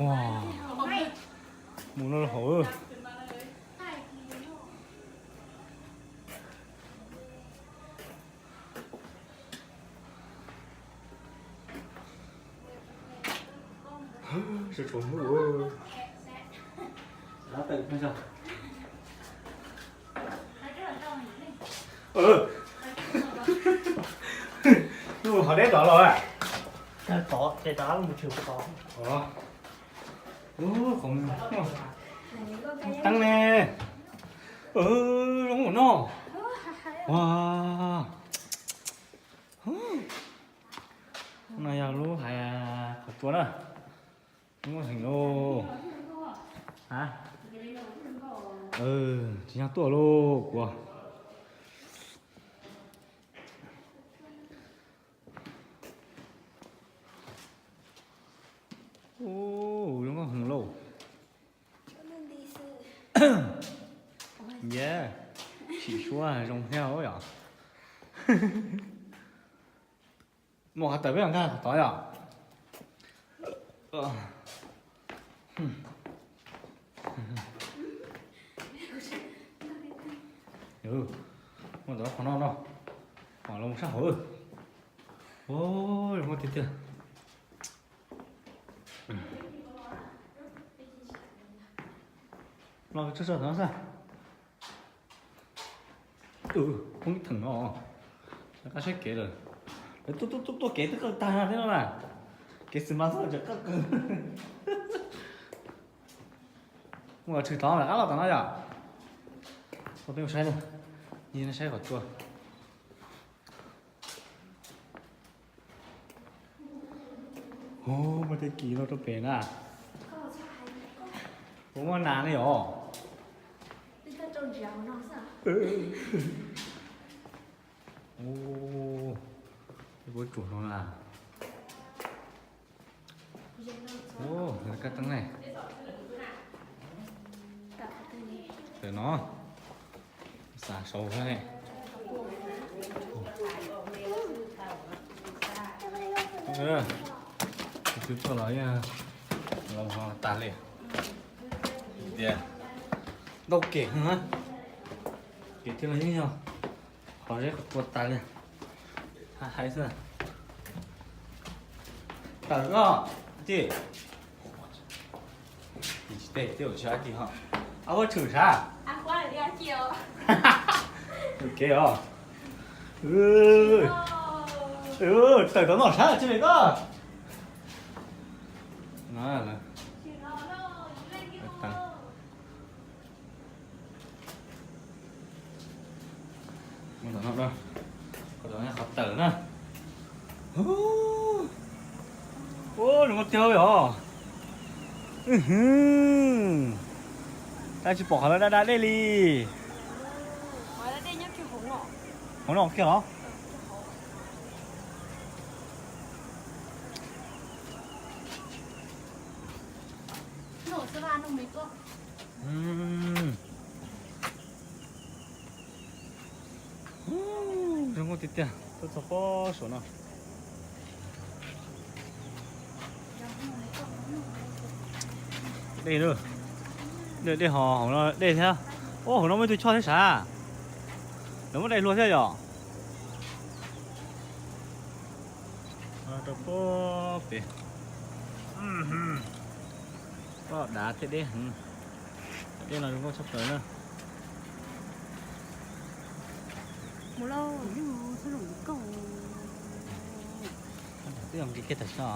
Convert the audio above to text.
Mus no hauv. Hnub hov deb tod los. Tod ces tod mus tshwm tod. Teeb ne. Zoo no. Ua. No yog lub hais qhov tsua na. Zoo nkauj heev lauj. Ha, tsis yog tuaj lauj kuv. Ub, zoo nkauj heev lauj. Yam, sim suab zoo thiab yom. Muaj qhov tawm peb los nkag qhov tod yom. Muaj ntawm qhov no no. Los mus sab hauv. Ua, zoo nkauj tiag tiag. Los tso tso no xwb. Poob ib theem no. Rov qab saib kev lawm. Lawv tuaj tuaj tuaj kev twb qawj tag thiab no na. Kev xwm mas xwb tseem qawj qw. Mus tshwm tod rov qab los tom no yom. Ua peb mus saib na. Yog no saib qhov tsua. Ub, muaj tej kis no rau pem na. Puas muaj nas ne yom? Ub, puab tsuam no na. Ub, kab teeb ne. Tawm no. Xav sau thiab ne. Tus twg tuaj los yeej los tag li. Tias ntau kev heev na. Kev thiab los yeej yog qhov zeb qhov tsua tas li. Hais xwb. Tawm koj, tij. Tsis teb, tij tsis teb ho. Ab, puab tshwm sav? Kev os. Tawm tom no sav tsis me koj. Mus tom no, qhov tawm na. Ub, zoo nkauj tiag os. Tab tsis pom qhov lawv da da dej li. Hauv no kiag los? Zoo nkauj tiag tiag, tuaj txog pob saum no. Dej, dej ho hauv no dej thiab. Ub, hauv no muaj ib tug choj thiab sav. Lawv muab dai hlua thiab yom. Rau pob pem. Pob dav thiab deb heev. Dej no zoo nkauj tshaj plaws na. Twb yog nqis kiag tam sim no.